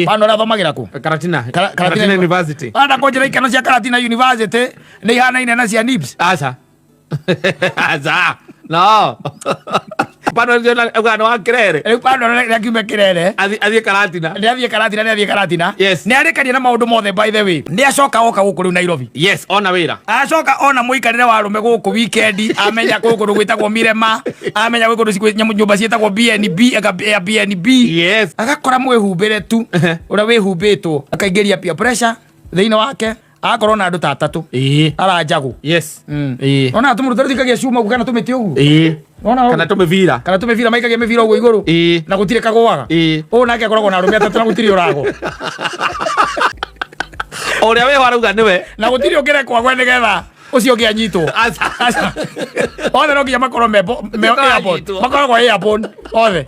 Pano arathomagĩra kũ? Karatina. Karatina University. Anda kũnjĩra ikeno cia Karatina University nĩ ihanaine na cia NIBS. Aca. Aca. No. Pano auga nĩ wa Kirere. Rĩu Pano nĩ akiume Kirere. Athiĩ Karatina. Nĩ athiĩ Karatina, nĩ athiĩ Karatina. Yes. Nĩ arĩkania na maũndũ mothe, by the way. Nĩ acoka oka gũkũ rĩu Nairobi. Yes, ona wĩra. Acoka ona mũikarĩre wa arũme gũkũ weekend, amenya gwĩ kũndũ gwĩtagwo Mirema, amenya gwĩ kũndũ nyũmba ciĩtagwo BNB, Airbnb. Agakora mwĩhumbĩre tu ũrĩa wĩhumbĩtwo, akaingĩria peer pressure thĩinĩ wake, agakorwo na andũ ta atatũ aranjagwo. Ona tũmũndũ tũrĩa tũikagia cuma ũguo kana tũmĩtĩ ũguo. Ona Kana tũmĩbira. Kana tũmĩbira, maikagia mĩbira ũguo igũrũ. Na gũtirĩ kagũaga. Ũũ nake akoragwo na arũme atatũ na gũtirĩ ũragwo. Ũrĩa wĩho arauga nĩwe. Na gũtirĩ ũngĩrekwo agwe nĩgetha ũcio ũngĩ anyitwo. Aca. Aca. Othe no nginya makorwo me airborne. Anyitwo. Makoragwo airborne othe.